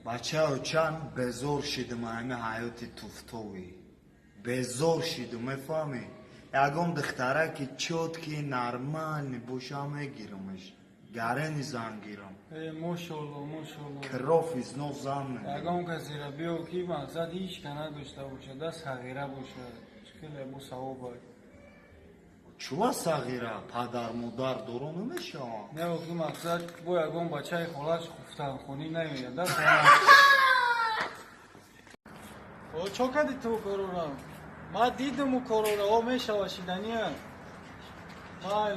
Бачао чанд безор шидим ами ҳаёти туфтовӣ. Безор шидим, мефаҳмӣ? Ягон духтараки чёткий, нормальный боша мегирамаш. Гарени зан гирам. Э, мошолло, мошолло. Кроф износ зан мегирам. Ягон касеро биё ки мақсад ҳеч ка надошта бошад, да сағира бошад. Хеле бо савоб. Чува сағира? Падар модар доро намешаванд? Не, ки мақсад бо ягон бачаи холаш хуфтанхонӣ наёяд, да? О, чо кардӣ ту корора? Ма дидам у корора, о мешава шидания. Май.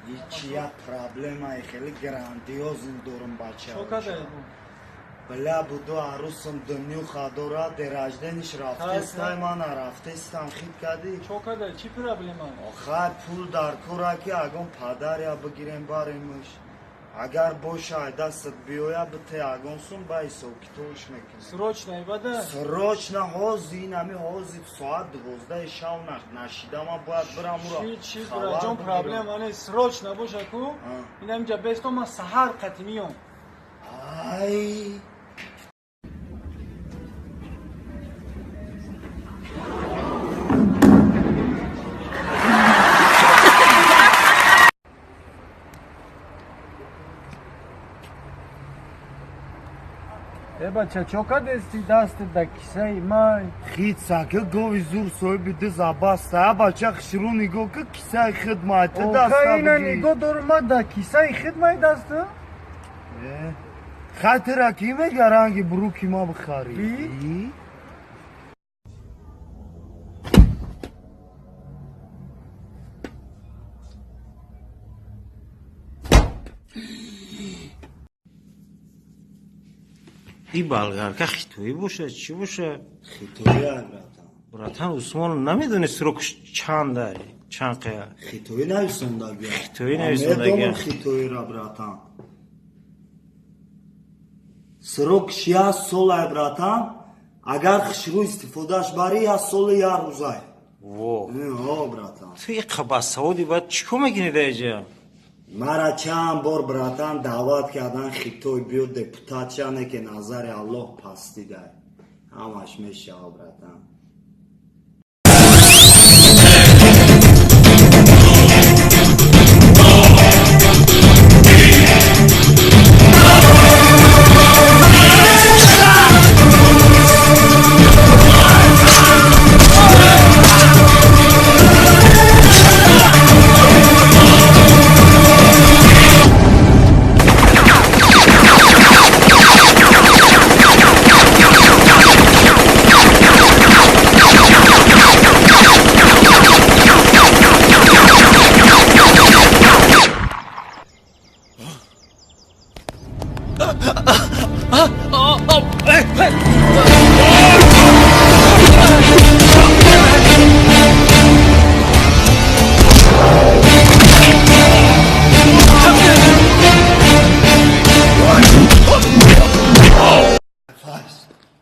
Ҳеч як проблемаи хеле грандиозн дорам, бача. Бля, буду арӯсам дунёха дорад, день рождения ш рафтестай, мана рафтестам, хит кардӣ? Чо кадай? Чӣ проблема? Охай, пул дар кора ки ягон падаря бигирем баремш. Агар боша, дастат биёя, бите ягон сум, ба ҳисоб китобш мекунем. Срочно ибада? Срочно, ҳози инами ҳози соат 12 шав нашида ман бояд бирам уро. Чӣ, чӣ, браҷон, проблема не, срочно боша ку, инамиҷа бесто, ман саҳар қати миём. Ай. Э, бача, чо кардести дастат дар кисаи май? Хит сака, гови зур соҳиби ду забаста. А бача, хушрӯ нигоҳ ки кисаи хидмат ту даста. Ина нигоҳ дорум, ма дар кисаи хидмай даста? Хатира ки мега ранги буруки ма бихарӣ? И болгарка хитоӣ бошад, чӣ бошад? Хитоӣ, братан. Братан, Усмон, намедони срок ш чанда, чанд қая? Хитоӣ нависондагия. Хитоӣ нависондагия. Медонам хитоира, братан. Срок ш як солай, братан. Агар хушрӯ истифодааш барӣ, як соли як рӯзай. Во. Ҳо, братан. Ту иқа басаводи, баъд чӣ кор мекунӣ дар иҷа? Мара чанд бор, братан, даъват кардан хитой, биё депутат шане, ки назари Аллоҳ пастидай. Ҳамаш мешава, братан.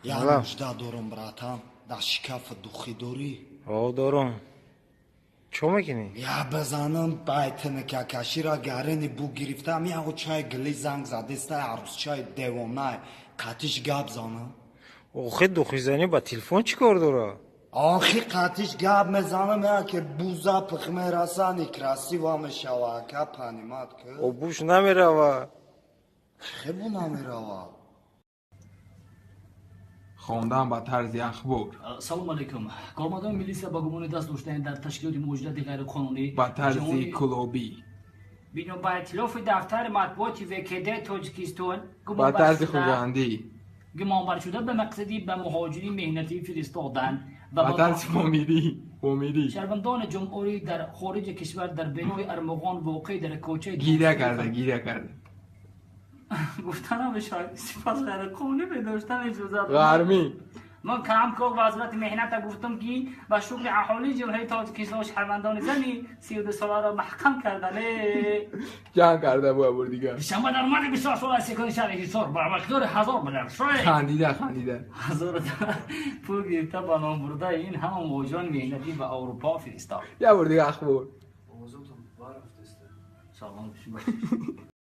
Як мужда дорам, братан. Дар шкафа духӣ дорӣ? О, дорам. Чо мекунӣ? Я бизанам байтинакакашира гарени бу гирифтам, яго чай гили занг задестай, арӯсчаи девонай. Қатиш гап занам. Охи, духизанӣ ба телефон чӣ кор дорад? Охи, қатиш гап мезанам, яке буза пих мераса, некрасиво мешава, ака, понимать ки. О, буш намерава. Хе бу намерава? Хондан ба тарзи ахбор. Салом алейкум. Кормандони милисия ба гумони даст доштани дар ташкилоти муҳоҷирати ғайриқонунӣ ба тарзи клубӣ. Бино ба иттилофи дафтари матбуоти ВКД Тоҷикистон ба тарзи хуҷандӣ. Гумонбаршуда ба мақсади ба муҳоҷири меҳнатӣ фиристодан ба тарзи помирӣ, помирӣ. Шаҳрвандони ҷумҳурӣ дар хориҷи кишвар дар бинои Армуғон воқеъ дар кӯчаи гиря карда, гиря карда. Гуфта намешавад, сипас ғайриқонунӣ медоштан иҷозат. Гармӣ. Ман камкор вазорати меҳната гуфтам, ки ба шукри аҳолии ҷумҳурии Тоҷикистон шаҳрвандони зани 32 соларо маҳкам кардане. Ҷанг карда бу абур дигар. Душанба даромади 24 сола секуни шаҳри Ҳисор ба миқдори 1000 миллиард шои. Хандида, хандида. Ҳазор пул гирифта ба ном бурда ин ҳама муҳоҷирони меҳнатӣ ба Аврупо фиристод. Як бор дигар ахбор. Салом бошед.